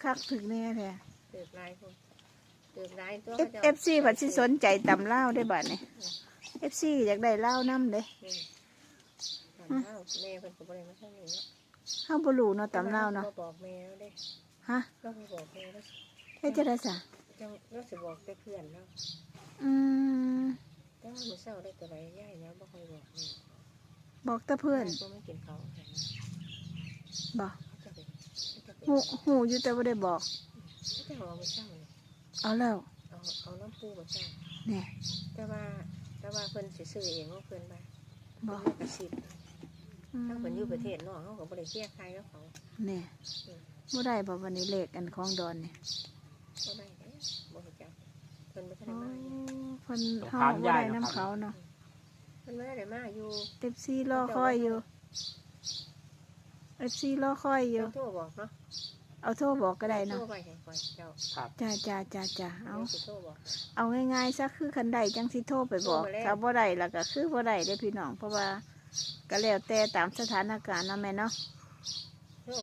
ຄັກຖືກແນ່ແທ້ ຖືກຫຼາຍພຸ້ນ ຖືກຫຼາຍຕົວ ເອັຟ ເອັຟຊີ ເຂົາເຈົ້າ ເອັຟຊີ ເພິ່ນຊິສົນໃຈຕຳລາວເດ້ບາດນີ້ ເອັຟຊີ ຢາກໄດ້ລາວນຳເດ້ ນີ້ ຕຳລາວ ແມ່ເພິ່ນກໍບໍ່ໄດ້ມາທາງນີ້ເນາະ ເຮົາບໍ່ຮູ້ເນາະ ຕຳລາວເນາະ ແຕ່ວ່າເຮົາກໍບໍ່ບອກແມ່ເຮົາເດ້ ຮະ ເຮົາບໍ່ບອກແມ່ເຮົາ ເຮັດຈັ່ງໃດຊະ ຈັ່ງ ເຮົາຊິບອກແຕ່ເພື່ອນເຮົາ ອືມ ແຕ່ວ່າມື້ເຊົ້າໄດ້ຕົວໃດຍາຍແນວບໍ່ຄ່ອຍບອກແມ່ ບອກແຕ່ເພື່ອນ ຍາຍບໍ່ມາກິນເຂົ້າ ບໍ່ ເຂົາເຈົ້າໄປ ເຂົາເຈົ້າໄປ ຮູ້ ຮູ້ຢູ່ແຕ່ບໍ່ໄດ້ບອກ ເຂົາເຈົ້າເອົາມື້ເຊົ້ານີ້ ເອົາແລ້ວ ເອົາ ເອົານຳປູ່ມື້ເຊົ້າ ແນ່ ແຕ່ວ່າ ແຕ່ວ່າເພິ່ນຊິຊື້ເອງຂອງເພິ່ນວ່າ ບໍ່ ເພິ່ນມີກະຊິບ ອືມ ທາງເພິ່ນຢູ່ປະເທດນອກ ເຮົາກໍບໍ່ໄດ້ເຄຍຄາຍກັບເຂົາ ແນ່ ອືມ ບໍ່ໄດ້ບໍ່ ບັດນີ້ເລກອັນຂອງດອນນີ້ ບໍ່ໄດ້ເດ້ ບໍ່ຮູ້ຈັກ ເພິ່ນບໍ່ທັນໄດ້ມາຢູ່ ອໍ ເພິ່ນ ເຮົາບໍ່ໄດ້ນຳເຂົາເນາະ ເພິ່ນບໍ່ທັນໄດ້ມາຢູ່ ເອັຟຊີ ລໍຄອຍຢູ່ ເອັຟຊີ ລໍຄອຍຢູ່ ເຈົ້າໂທບອກເນາະ ເອົາໂທບອກກໍໄດ້ເນາະ ໂທໄວ້ໃຫ້ຂ້ອຍເຈົ້າ ຄັບ ຈ້າໆໆໆ ເອົາ ດຽວຊິໂທບອກ ເອົາງ່າຍໆຊະ ຄືຄັນໄດ້ຈັ່ງຊິໂທໄປບອກ ໂທມາແລ້ວ ຖ້າບໍ່ໄດ້ລະກໍຄືບໍ່ໄດ້ເດ້ພີ່ນ້ອງ ເພາະວ່າກໍແລ້ວແຕ່ຕາມສະຖານະການເນາະແມ່ເນາະ